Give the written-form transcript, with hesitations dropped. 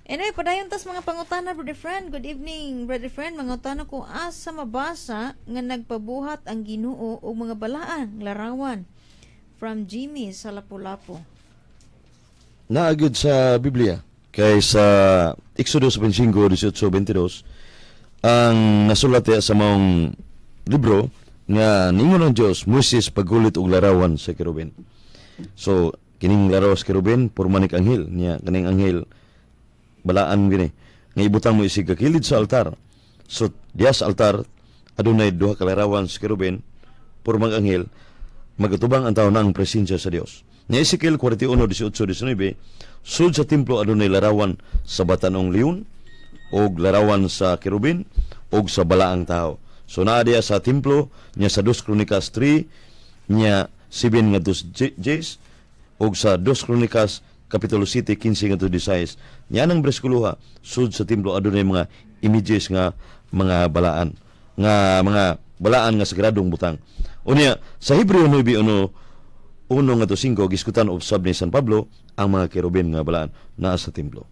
Anyway, padayon tas mga pangutana, brother friend. Good evening, brother friend. Mangutana ko asa mabasa nga nagpabuhat ang Ginoo og mga balaan, larawan. From Jimmy sa Lapu-Lapu. Naa gyud sa Biblia kay sa Exodus 25, 18, 22 ang nasulat diya sa maong libro nga ningon ang Dios, "Moises, paggulit og larawan sa kerubin." So kining larawan sa kerubin porma nig anghel niya, kaning anghel balaan gini nga ibutang mo isig kakilid sa altar. So diya sa altar adunay duha ka larawan sa kerubin, pormang anghel, magatubang ang tao na ang presensya sa Dios. Ni Ezekiel 41, 18, 19, sud sa templo adunay larawan sa batan-ong leon og larawan sa kerubin og sa balaang tao. So naa diya sa templo nya sa 2 Kronikas 3 nya 7 ngadto 10 og sa 2 Kronikas Kapitulo 7, 15 ngadto 16. Nya nang bersikuloha, sud sa templo adunay mga images nga mga balaan nga mga balaan nga sagradong butang. Unya sa Hebreo 9, 1, 1 ngadto 5, giskutan usab ni San Pablo ang mga kerubin nga balaan naa sa templo.